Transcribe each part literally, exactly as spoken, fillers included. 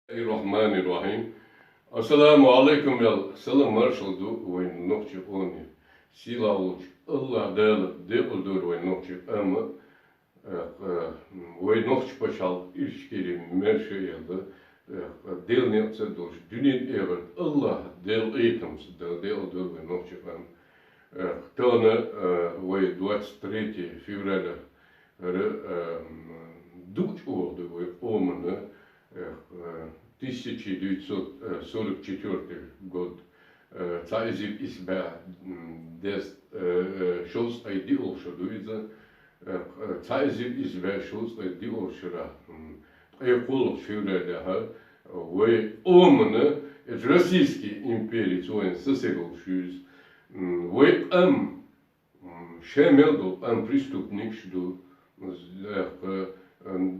Бисмиллахир-рахманир-рахим. Ассаламу алейкум, ял салам маршал ду вайн нохчи къоме. Сила волча Аллах Дала декъал дойла вайн нохчи къома. Э, э, вай нохча пачхьалкх Ичкери маьрша яла, э, Дела некъаца долаш, дуьнен эгӀарг Аллах Дала къахетамца Дала декъал дойла вай нохчи къома. Э, тахана, э, вай двадцать третье февраля, ра, э, м, дув чӀоагӀа ду вай къомана, э, э, тысяча девятьсот сорок четвёртый год, э, цхьа эзар исс бӀаь, м, дезткъа, э, э, шовзткъеи диъолча шера ду иза, э, э, цхьа эзар исс бӀаь шовзткъеи диъолча шера, м, ткъаь кхоалагӀча февралехьа, э, вай къомана, э, Российски империца вайна сесаг волаш ю иза. М, вай къам, м, шоай мел дола къам преступникаш ду, э, э,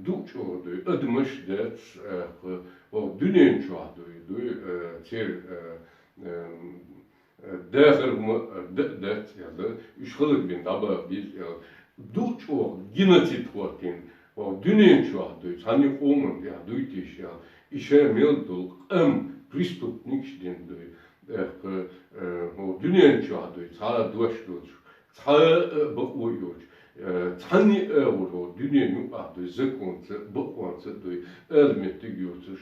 дув чӀоагӀа ду, адамаш дац, э, э, дуьнен чухь ду, ду, э, цер, э, э, э, дахар ма, э, да, дац, яла, уж хӀаллакбина дӀабаха беза, яла. Дув чӀоагӀа геноцид хӀоттийна, дуьнен чухь ду, цхьанне къоман тӀехь дуй теш, яла. И шоай мел дола къам преступникаш дина ду, э, э, дуьнен чухь ду, цхьа дош долча, цхьа а бакъо йоцаш, э, цхьанне а агӀор дуьнен юкъахь ду, законца, бакъонца ду, ала меттиг йоцаш,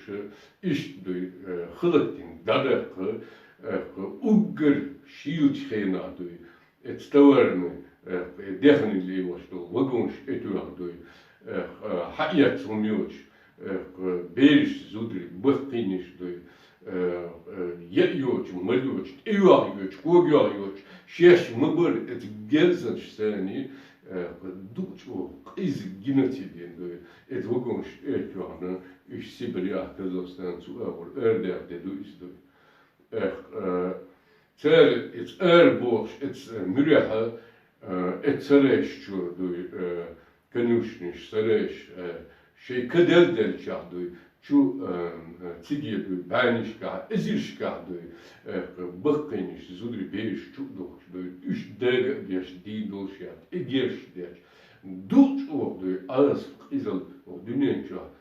иштта ду, э, хӀаллакдина дӀадаккха, э, уггар шийлача хенахь ду, эца товарни, э, дехни лелаш дола вагонаш тӀетоьхна ду, э, хьаэцна хӀума йоцаш, э, бераш, зударий баккхийнаш ду, э, э, яа йоцаш, мала йоцаш, тӀейоагӀа йоцаш, кога йоагӀа йоцаш, шаьш ма барра, эца герзанаш санна, э, дув чӀоагӀа къиза геноцид дина ду, эца вагонаш тӀетоьхна, уж Сибрехь, Казахстан, цу агӀор арадаьха де ду иза ду. Эх, э, цара эца арабохаш, эца муьрехьа, э, эца сарайш чу ду, э, конюшнеш, сарайш, э, шоай ка делла-деллачохь ду, чу, э, э, цига ду, бӀаьннашкахь, эзарнашкахь ду, э, баккхийнаш, зударий, бераш чу а духкуш ду, уьш дага а деш, дийна долаш яц, эгерш деш. Дув чӀоагӀа ду, Ӏазап, къизал дуьнен чохь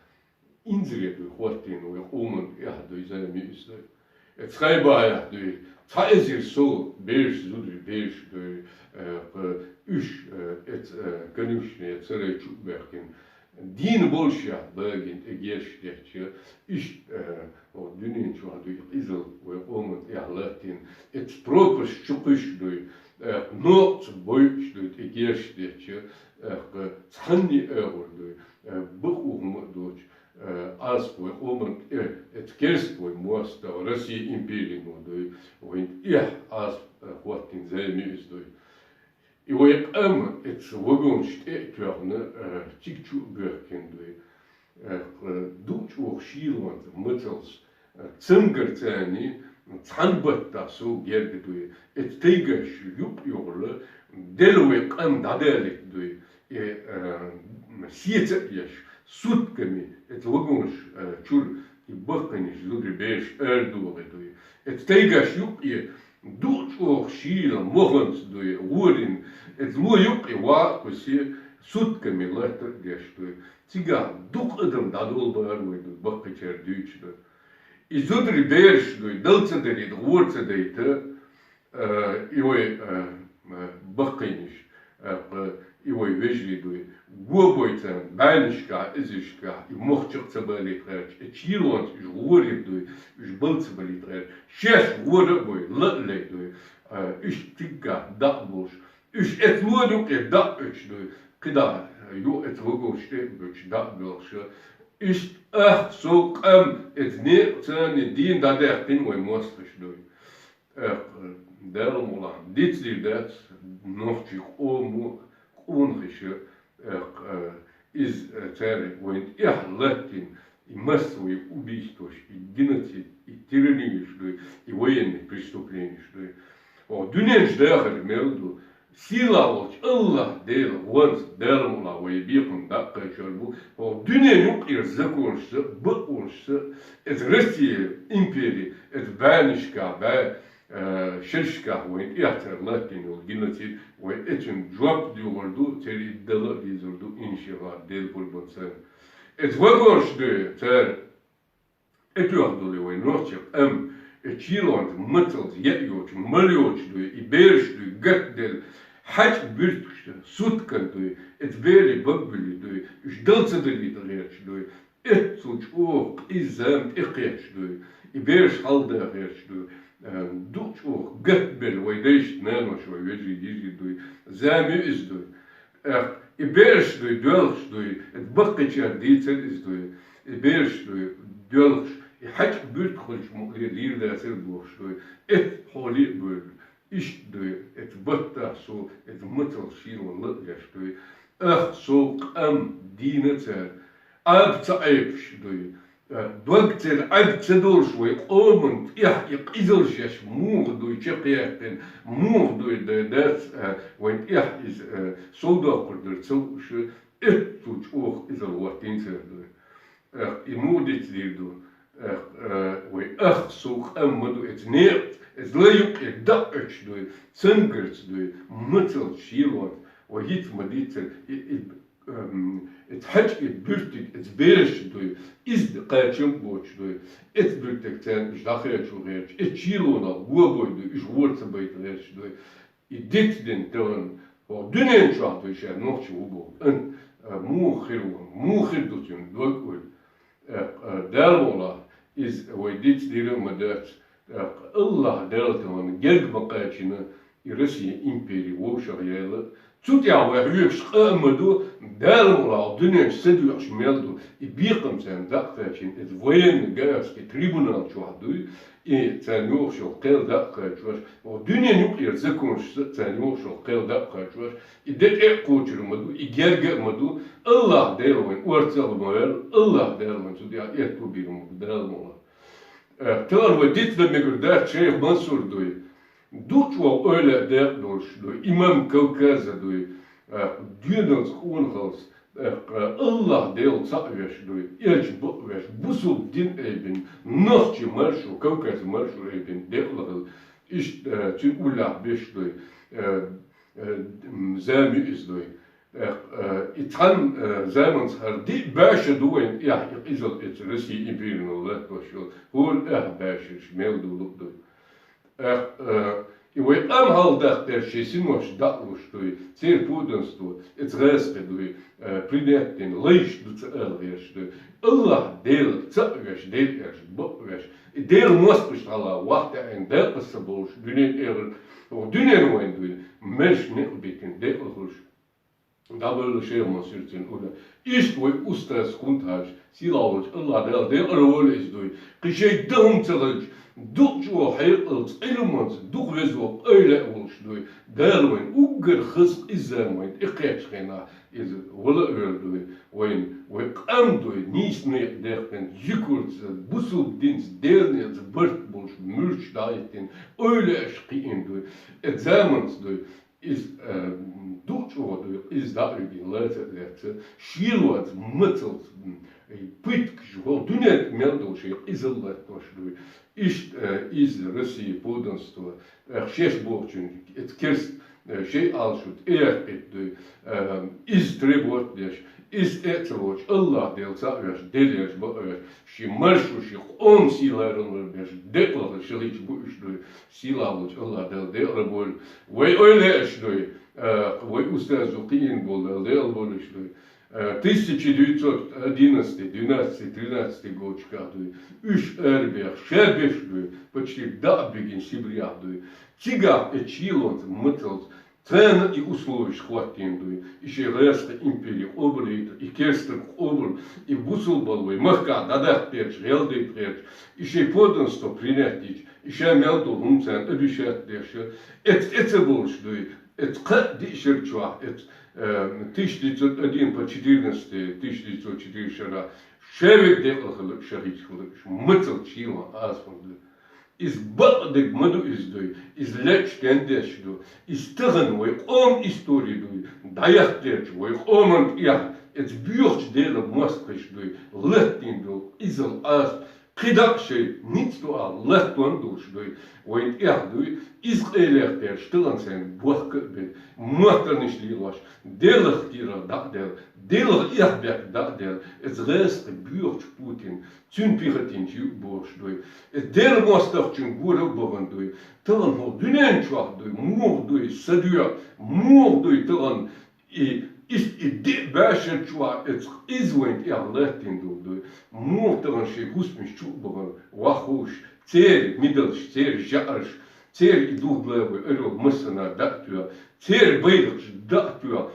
инзаре ду хӀоттийна вай къоман тӀехь ду, зама йиса ду. Эца Хайбахехь ду, цхьа эзар сов бераш, зударий, бераш ду, э, кхы уьш, э, эца, э, конюшне, сарай чу а баьхкина. Дийна болаш яц багийна, тӀе герш детташ, иштта, э, дуьнен чохь ду и къизал вай къоман тӀехь латтийна. Эца пропасть чу кхуьссуш ду, э, нокъаца бойъуш ду, тӀе герш детташ, э, кхы цхьанне а агӀор ду, э, бакъо хӀума а доцуш, э, Ӏазап вай къоман тӀе, эца керста вай мостагӀа, Россия империно ду, вайна тӀехь Ӏазап, э, хӀоттийна зама йиса ду. И вай къам эца вагонаш тӀе а тоьхна, э, цига чу а боьхкина ду. Э, дув чӀоагӀа шийлонца, мацаллица, э, цамгарца цхьана баттахь сов герга ду. Эца тайгаш юкъ-юкъара делла вай къам дӀадалийта ду. И, э, сеца а еш, сутками эца вагонаш, э, чуьра и баккхийнаш, зударий, бераш арадохий ду. Эца тайгаш юкъе дув чӀоагӀа шийла моханца ду, гӀорийна, эца ло юкъе ваха а кхуьссий, сутками латта а деш ду. Цигахь дукха адам дӀадолабар вай ду, баккхийчара дуьйцуш ду. И зударий, бераш ду, дала ца дарийта, гӀора ца дайта, э, и вай, э, э, баккхийнаш, э, кхы и вай вежарий ду, го бой царна, бӀаьннашкахь, эзарнашкахь, и мохчах ца балийта гӀерташ, и чийронца уьш гӀорийта ду, уьш бала ца балийта гӀерташ, шаьш гӀора а бой, ла а лай ду, э, уьш цигахь дӀа а болуш, уьш эца ло юкъе дӀа а оьцуш ду, кхидӀа, э, юха эца вагонаш тӀе а боьдуш, дӀа а боьлхуш, иштта ах, сов, къам эца некъаца дийна дӀадаьккхина вай мостагӀаш ду. Эх, Дала мукъалахь, дицдийр дац нохчий къомо, къонахаша, эх, э, иза, э, цара вайна тӀехь латтийна, и массовый убийстваш, и геноцид, и тиранеш ду, и военный преступленеш ду. О, дуьнен чу дахар мел ду, сийлахь волчу Аллах Дела гӀонца, Дала мукъалахь, вай бекхам дӀакхайкхор бу, о, дуьнен юкъера законашца, бакъонашца, эца Россия импери, эца бӀаьннашкахь, бӀаь, э, шерашкахь вайна тӀехь цара латтийна йолу геноцид, вай эцун жоп доьхур ду, церан и дала а дезар ду, иншаллахь, Делан пурбанца. Эца вагонаш ду цара, Этоьх долу вай нохчийн къам, э, чийлонца, мацалца яа йоцуш, мала йоцуш дуй, и бераш дуй, гатделла, хьаьчкъа буьртигаш суткана дуй, эца берийн бага буьллий дуй, уьш дала ца далийта гӀерташ дуй, эццул чӀогӀа къиза зама тӀекхеташ дуй, и бераш хьалда гӀерташ дуй, э, дукха чӀогӀа гатбелла вай дайшта, наноша вай вежарий, йижарий дуй, зама ю иза дуй. Эх, и бераш дуй, доьлхуш дуй, эца баккхийчара дийцар иза дуй, и бераш дуй, доьлхуш, и хьаьчкъа буьртиг хуьлуш мукъане лийр дацара бохуш дуй, эца хьоле а бевлла, иштта дуй, эца баттахь со, эца мацалца шийлонца ла а веш дуй, ах, со къам дийна цара, Ӏаба ца Ӏепаш дуй, Дог церан Ӏаьрга ца долуш вай къоман тӀехь и къизалла шаьш муха дуй чекхъяьккхина, муха дуй дай дац, а, вайн тӀехь иза, а, совдоккхур дара ца лууш, эццул чӀогӀа къизалла хӀоттийна цара дуй. Эх, и муха дицдийр ду? Эх, а, вай ах, со къам ма ду, эца некъаца, эца лай юккъе дакъа оьцуш дуй, цангарца дуй, мацалца шийлонца, вай хӀинца ма дийццара, и, и Эм, эца хьаьчкъа буьртиг, эца бераш дуй, иза кхачам а боцуш дуй, эца буьртиг царна уьш дӀакхачо гӀерташ, эца чийлонах го бой дуй, уьш гӀора ца байта гӀерташ дуй. И дицдина тахана, хӀокху дуьнен чохь дуй ша нохчи ву боху кӀант, а, муха хир ву, муха хир ду цуьнан дог а вуй. Э, э, Дала мукъалахь, иза вай дицдийр а ма дац, э, АллахӀ Дала тахана герга ма кхачийна и Россин импери вовшах яйла. Цу тӀехь вай хьоьгуш къа а ма ду, Дала мукъалахь, дуьнен чу ца доьӀуш мел ду, и бекхам царна дӀа а кхачийна, иза военный гаагский трибунал чохь дуй, и царна йогӀуш йолу кхел дӀа а кхачош, хӀокху дуьнен юкъера законашца царна йогӀуш йолу кхел дӀа а кхачош, и де тӀе а кхочур ма ду, и герга а ма ду, АллахӀ Дела вайн орцах а ма ваьлла, АллахӀ Дела вайн цу тӀехь аьтто бийр ма бу, Дала мукъалахь. Э, тахана вай дицдан мегар дац, шайх Мансур дуй, дукха чӀогӀа ойла а декъа долуш дуй, имам Кавказа дуй, э, доьналца къонахалц, э, АллахӀ Дела цхьаъ веш дуй, элча бакъ веш, бусулба дин айбина, нохчи маршо, Кавказ маршо айбина, декъала хила, иштта, э, цуьнан уллехь беш дуй, э, э, м, зама ю иза дуй. Э, э, и цхьана, э, заманца хӀара диъ бӀе шо ду вайн тӀехь и къизалла эца Россин империно латтош йолу, хӀора ах бӀе шераш мел долу а дуй. Эх, э, и вай къам хьалдаккха дерш шайн синош дӀа а луш дуй, церан подданство, эца гӀазкхи дуй, э, принять дина, лайш ду ца ала гӀерташ дуй. АллахӀ Дела цхьаъ веш, Дела аьлча бакъ веш, и Делан мостагӀаш хьала вахтаьӀина дакъа ца болуш, дуьнен тӀера, дуьнен вайн дуй, маьрша некъ битина, декъала хуьлуш. ДӀабевлла шайх Мансур цуьнан уьла. Иштта вай устаз Хунтхьажа, сийлахь волчу АллахӀ Дала декъала войла иза дуй. Кхин шайн дан хӀума ца хилча, дукха чӀогӀа хьекъалца, Ӏилманца, дукха везо къайла а волуш дуй. Дала вайн уггар хаза къиза зама вайн тӀекхеччу хенахь, иза вала а вер дуй. Вайн, вай къам дуй, нийса некъа даьккхина, зуькарца, бусулба динца, Делан некъаца барт болуш, муьлххачу дӀахӀиттина, ойла а аш кхиийна дуй. Эцу заманца дуй. Иза, э, дукха чӀогӀа дуй, иза дӀа а вигина, лаца а лаьцна, шелонца, мацалц, м, и пыткаш, хӀокху дуьненна мел долу шайн къизалла латтош дуй. Иштта, э, иза Россия подданство, э, шаьш бохучун, эца керст, э, шайн Ӏалашо тӀеяьккхийта дуй, э, иза требовать деш, иза тӀе а ца лоцуш, АллахӀ Дела цхьаъ веш, Дела еш, бакъ веш, шен маршо, шен къоман сий ларам ларбеш, декъала шалхийча бу уьш дуй. Сийлахь волчу АллахӀ Дала декъала бойла. Вай ойла а аш дуй, э, вай устазо кхиийна болу Дала декъала бойла аш дуй. Э, тысяча девятьсот одиннадцатый, двенадцатый, тринадцатый годашкахь дуй. Уьш арабех, ша беш дуй, почти дӀа а бигина Сибрехь дуй. Цигахь эца шелонца, мацалц, царна и условиш хӀоттийна дуй. И шайн гӀазкхи импери къобалйийта, и керстарг къобал, и бусулбал вай махкахь дӀадаккха гӀерташ, гӀелдайта гӀерташ, и шайн подданство принять дича, и ша мел долу хӀума царна обещать деш, эца тӀе ца болуш дуй, эца кхаа диъ шар чохь, эца, э, тысяча девятьсот один по четырнадцатый, тысяча девятьсот четыре шарахь, ша верг декъала хила, шахӀид хила, мацалц шелон Ӏазапан дуй. Иза бакъдерг ма ду иза дуй, иза лечу тендеш ду, иза тахана вай къоман истори дуй, дӀаяккха гӀерташ вай къоман тӀехь, эца боьхачу Делан мостагӀаш дуй, латтийна долу къизалла Ӏазап, Кхы дӀа шоай ницкъ ду а латтон долуш дуй, вайн тӀехь дуй, иза къайлех дерш тахана сайн бохка а бен, моттарнаш лелош, Делах кийра дӀа а дел, Делах эхь бехк дӀа а дел, иза гӀазкхи боьхачу Путин, цуьнан пехотинца ю а бохуш дуй. Иза Делан мостагӀчун гора а бахана дуй. Тахана хӀокху дуьнен чохь дуй, муха дуй, са доьӀа, муха дуй тахана, и, и, и диъ баьшар чохь эцу иза вайн тӀехь латтийна долу дуй. Муха тахана шен хӀусамаш чу а бахана, ваххуш, церан мидалш, церан жаӀарш, церан и дугла вай арал массанхьа дӀа а тоьхна, церан байракхаш дӀа а тоьхна,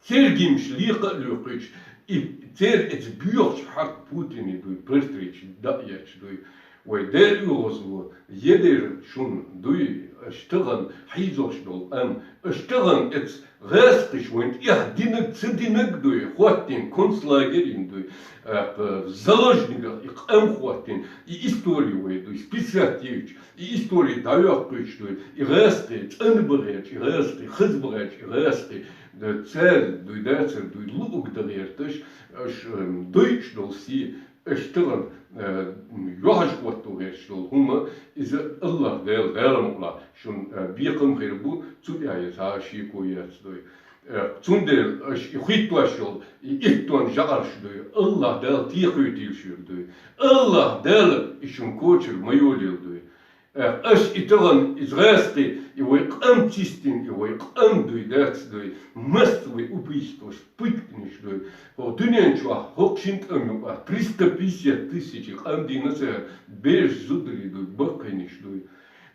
церан гимнаш лакха а лоькхуьйтуш, и церан эцу боьхачу хьакъ Путине дуй, портреташ дӀа а етташ дуй. Вай Дела оьгӀазло, едира шуна дуй, аша тахана хьийзош долу къам, аша тахана эцу гӀазкхаша вайн тӀехь динарг, ца динарг дуй, хӀоттийна концлагерь йина дуй, а, заложниках и къам хӀоттийна, и истори вай дуй, списать йийцуш, и истори дӀайоккхуьйтуш дуй, и гӀазкхи цӀанбан гӀерташ, и гӀазкхи хазбан гӀерташ, и гӀазкхи, да, цаьрга дуй, дацара дуй, луъург дан гӀерташ, аша, м, дойуш долу сий, аша тахана, э, йохьаш хӀотто гӀерташ долу хӀума, иза АллахӀ Дела, Дала мукъалахь, шуна, э, бекхам хир бу, цу тӀехь я цхьа а шеко яц дуй. Э, цундела аша и хӀиттош йолу, и иттон жаӀарш дуй, АллахӀ Дала тӀекхуьйтийла шуьга дуй. АллахӀ Дала и шуна кочара ма йолийла дуй. Э, аша и тахана, иза гӀазкхи, и вай къам чистина, и вай къам дуй, дац дуй, массо вай убийстваш, пытканаш дуй. ХӀокху дуьнен чохь хӀокху шина тӀам юкъахь триста пятьдесят тысяч къам дийна цара, бераш, зударий дуй, баккхийнаш дуй.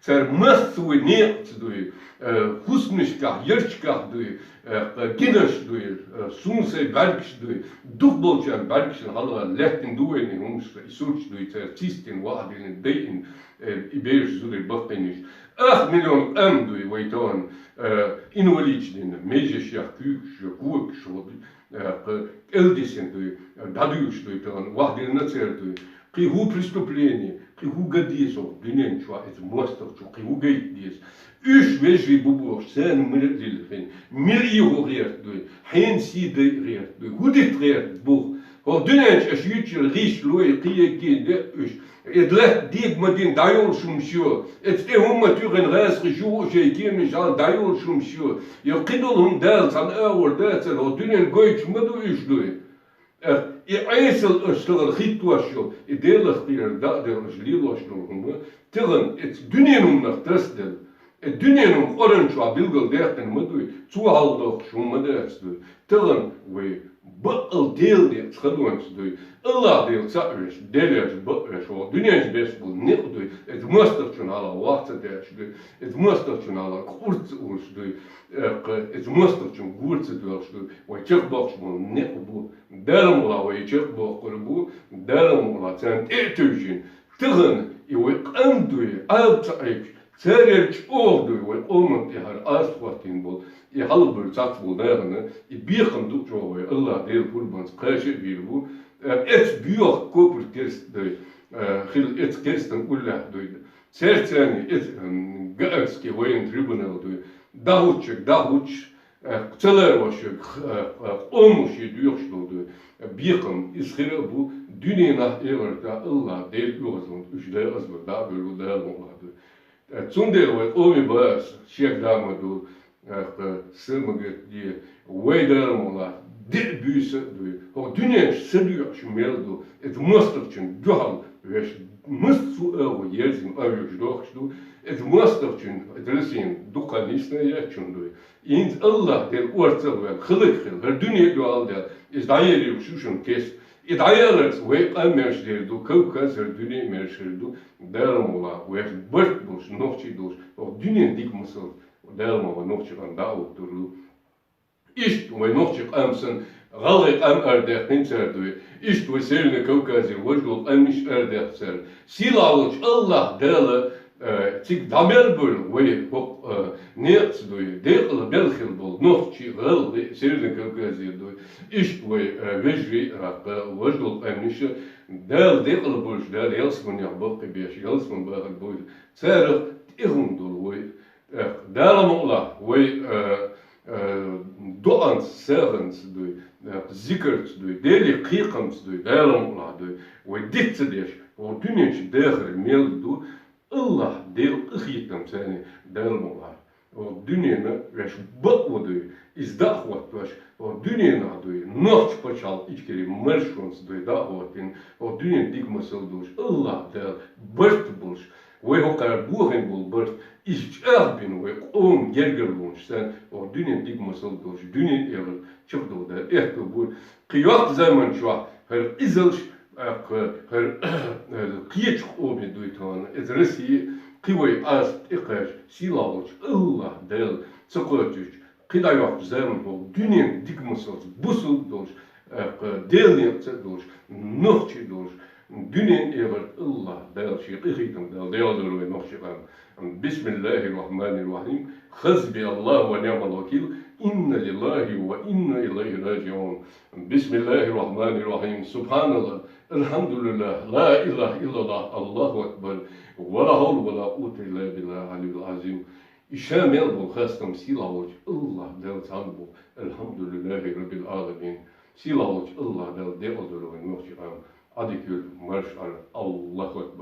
Цара массо вай некъаца дуй, э, хӀусамашкахь, ярташкахь дуй, э, гинарш дуй, э, суна сайн бӀаьргаш дуй, дукхахболчарна бӀаьргашна хьалха лаьттина ду вайна и хӀуманаш, и сурташ дуй, цара чистина, вахдина, дайина, э, и бераш, зударий, баккхийнаш. Ах миллион къам дуй вай тахана, э, инвалидаш дина, межашех, куьйгашех, когашех, э, кху кӀелдисина дуй, дӀадуьйлуш дуй тахана, вахдина церан дуй. Кхин хӀун преступление, кхин хӀун ган деза хӀокху дуьнен чохь, иза мостагӀчо кхин хӀун гайта деза? Уьш вежарий бу бохуш, царна мила а лилхина, мила ийгӀа гӀерта дуй, хьенан сий дайа гӀерта дуй, хӀун дита гӀерта бу? ХӀокху дуьнен чу аша юьйцучуьра гӀишлой, кхин еггина де а уьш. Иза латта дега ма дина дӀайолуш хӀумаш ю. Иза тӀе хӀумма туьйхина гӀазкхаша юха шайн кеманаш хьалха дӀайолуш хӀумаш ю. Йо, кхидолу хӀума Дала цхьана агӀор дацара, хӀокху дуьнен гойтуш ма ду уьш дуй. Э, и Ӏесалла аша тахана хӀиттош йолу, и Делах кхерар дӀа а делла аша лелош долу хӀума, тахана иза дуьненан хӀуманах тасаделла, и дуьненан хӀума Къуръан чохь билгалдаьккхина ма дуй, цо хьалхадоккхуш хӀума ма дац дуй. Тахана вай баккъал Делан некъаца хадонца дуй. АллахӀ Дела цхьаъ веш, Делерчу бакъ веш, хӀокху дуьнен чу беш болу некъ дуй, иза мостагӀчунна хьалха ваха ца деш дуй, иза мостагӀчунна хьалха кхурт ца улуш дуй, э, кху, иза мостагӀчун гора ца доьлхуш дуй, вай чекхбоккхуш болу некъ бу. Дала мукъалахь вай чекхбоккхур бу, Дала мукъалахь царна тӀе а тевжина. Тахана и вай къам дуй, Ӏаба ца Ӏийча, церан чӀогӀа дуй вай къоман тӀехьара астахӀоттийна болу, и хьалхабевлла цхьацца болу нахана, и бекхам ду чӀогӀа вай, АллахӀ Дела пурбанца кхаша а вийр бу, э, эцу боьха копр керста дуй, э, хила эцу керстан уллехь дуй. Церан царна эцу, м, Гаагский военный трибунал дуй, дӀахӀуттуш, дӀахӀуттуш, э, ца ларвеш верг, э, э, къомо шен доьхуш долу дуй, э, бекхам, иза хир а бу, дуьненахь а, эхартахь а АллахӀ Дела оьгӀазлонца уьш декъазбар дӀа а бевлла Дала мукъалахь дуй. Э, цундела вай къоме база шега дама ду, э, кху са ма гатде, вай Дала мукъалахь, диъ буьйса а дуй, хӀокху дуьнен чу са доьӀуш мел ду, иза мостагӀчун дуьхьал веш, массо а агӀо ерзина къа вуьгуш дохуш ду, иза мостагӀчун, иза Россин дукха нийсна еттачун дуй. ХӀинца АллахӀ Дела орцах ваьлла, хиларг хила, хӀара дуьне а дуьхьал даьлла, иза дӀаерзош ю шуна кест. И дӀаяларца вай къам мерш дер ду, Кавказ хӀара дуьне а мерш хир ду, Дала мукъалахь, вайх барт болуш, нохчий долуш, хӀокху дуьненан дика масал Дала мукъалахь нохчийн къам дӀа а хӀуттур ду. Иштта вай нохчийн къам санна, гӀалгӀайн къам арадаьккхина цара дуй, иштта вай Северный Кавказера важа долу къаьмнаш арадаьккхина цара. Сийлахь волчу АллахӀ Дала, э, цига дӀамел бевлла вай хӀокху, э, некъаца дуй, декъала мел хилла болу нохчий, гӀалгӀай, Северный Кавказера дуй, иштта вай, э, вежарий, э, важа долу къаьмнаш, Дала декъала болуш, Дала ялсаманехь баккхий беш, ялсаман бахар бовла, царах тӀехула долу вай, э, Дала мукъалахь, вай, э, Э, доӀанца, сагӀанца дуй, э, зикарца дуй, Деле кхайкамца дуй, Дала мукъалахь дуй, вай диц ца деш, хӀокху дуьнен чу дахар мел ду, АллахӀ Делан къинхетамца, Дала мукъалахь. ХӀокху дуьненан ваьш бакъо дуй, иза дӀа а хӀоттош, хӀокху дуьненахь дуй, нохчийн пачхьалкх Ичкери маршонца дуй дӀа а хӀоттийна, хӀокху дуьненан дика масал долуш, АллахӀ Дала барт болуш, вай хӀокхара бохийна болу барт, иза чӀагӀбина вай къоман гергарлонаш санна, хӀокху дуьненан дика масал долуш, дуьненан эгӀар чекхдовла Дала аьтто бойла. Кхин йоккха заман чохь хӀара къизалш, тӀаккха хӀара кхечу къоме дуй тахана, иза Россия, кхин вай Ӏаса тӀекхаьчча, сийлахь волчу АллахӀ Дала ца кхочуьйтуш, кхин дӀайоккхучу заманахь дуьненан дика масалца бусалба долуш, тӀаккха Делан некъаца а долуш, нохчий долуш, дуьненан эгӀарт АллахӀ Дала шен къинхетам Дала дегӀадора вай нохчийн къам. بسم الله الرحمن الرحيم. حسبي الله ونعم الوكيل. إنا لله وإنا إليه راجعون. بسم الله الرحمن الرحيم. سبحان الله. الحمد لله. لا إله إلا الله. الله أكبر. ولا حول ولا قوة إلا بالله العلي العظيم. И ша мел болу хастам сийлахь волчу АллахӀ Далла цхьаьна бу. الحمد لله رب العالمين. Сийлахь волчу АллахӀ Далла декъалдора вайн нохчийн къам. Ӏадика йойла, марша Ӏойла. الله أكبر.